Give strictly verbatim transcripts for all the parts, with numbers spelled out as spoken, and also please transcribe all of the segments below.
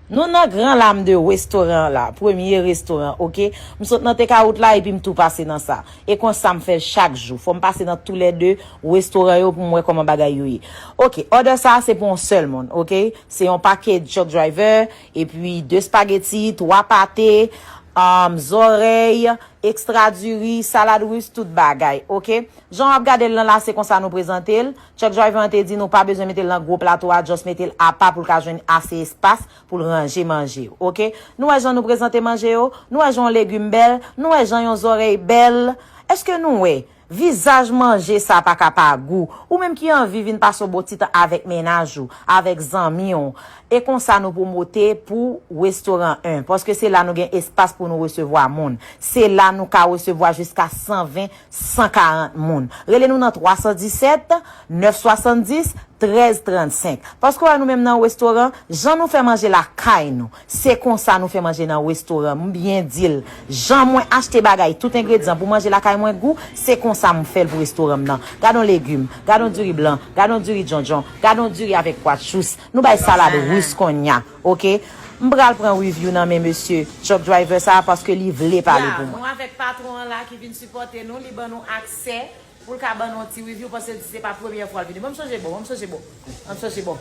Nou nan gran lam de restoran la, premye restoran, oke? M sot nan Takeout la epi m tou pase nan sa. E konsa m fè l chak jou. Fò m pase nan toulède restoran yo pou m wè kòman bagay yo ye. Oke, òdè sa a se pou yon sèl moun, oke? Se yon pakèt truck driver, epi de spaghetti, twa pate, um, zòrèy, ekstra diri, salad ris, tout bagay, oke? Jan w ap gade l lan la, se konsa nou prezante l. Truck driver an te di nou pa bezwen mete l nan gwo plato a, just mete l apa pou l ka jwenn ase espas pou l ranje manje yo, oke? Nou wè jan nou prezante manje yo? Nou wè jan yon legim bèl? Nou wè jan yon zòrèy bèl? Èske nou wè? Vizaj manje sa pa ka pa gou. Ou menm ki anvi vin pase yon bon ti tan avèk mennaj ou, avèk zanmi w, e konsa nou pwomote pou restoran en, paske se la nou gen espas pou nou resevwa moun. Se la nou ka resevwa jiska san ven, san karant moun. Rele nou nan twa san disèt, nèf swasanndis, trèz trannsenk. Paske w wè nou menm nan restoran, jan nou fè manje lakay nou, se konsa nou fè manje nan restoran. M byen di l, jan mwen achte bagay, tout engredyan pou manje lakay mwen gou, se konsa m fè l pou restoran m nan. Gad yon legim, gad yon diri blan, gad yon diri djondjon, gad yon diri avèk pwa chous. Nou bay salad ris konnya, oke? M pral pran review nan men mesye truck driver sa a paske li vle pale pou mwen. Nou avèk patwon an la ki vin sipòte nou, li ban nou aksè pou l ka ban nou yon ti review, paske l di se pa premyè fwa l vini. Ban m chanje bò, ban m chanje bò. Ban m chanje bò.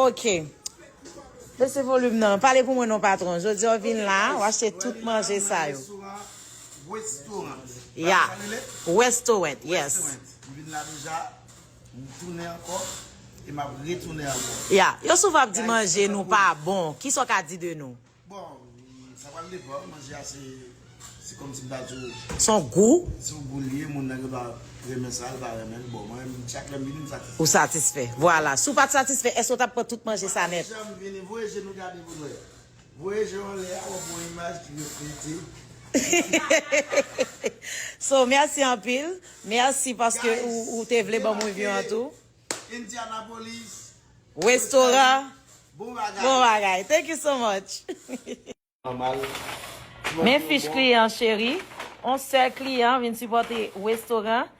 Oke. Bese volim nan. Pale pou mwen non, patwon. Jodi a w vin la, w achte tout manje sa yo. Restoran. Ya. Restaurant, yes. M vin la deja, m tounen ankò, e m ap retounen ankò. Ya. Yo souvan ap di manje nou pa bon. Kisa w ka di de nou? Bon, sa pral depann. Manje a se, se kòmsi m ta di w, se yon gou. Se yon gou li ye, moun nan gen dwa renmen sa, l pa renmen l. Bon, mwen menm, chak lè m vini, m satisfè. Ou satisfè. Vwala. Si w pa t satisfè, èske w t ap pran tout manje sa nèt? Chak lè m vini, voye je nou gade pou n wè. Voye je w anlè a, w ap wè yon imaj ki reflete. So, mèsi anpil. Mèsi paske ou, ou te vle ban m review an tou. Indianapolis. Restoran. Bon bagay. Bon bagay. Thank you so much. Nòmal. Men fich kliyan cheri. On sèl kliyan vin sipòte restoran.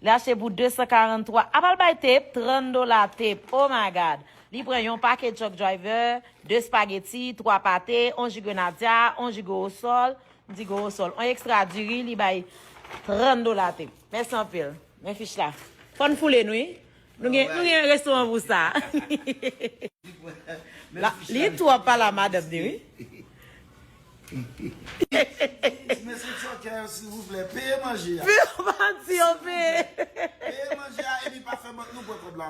Li achte pou de san karant twa. Apa l bay tip? Trant dola tip. Oh my God. Li pran yon pake truck driver, de spaghetti, twa pate, on ji grenadya, on ji gowosòl. M di gowosòl. On ekstra diri, li bay trant dola tip. Mèsi anpil. Men fich la. Fò n foule nou, wi. Nou gen, nou gen restoran pou sa. La, li tou ap pale a madanm li, wi. Mesye Choker, silvouplè, peye manje a. Peye manje a, epi pa fè bank nou pran kòb la.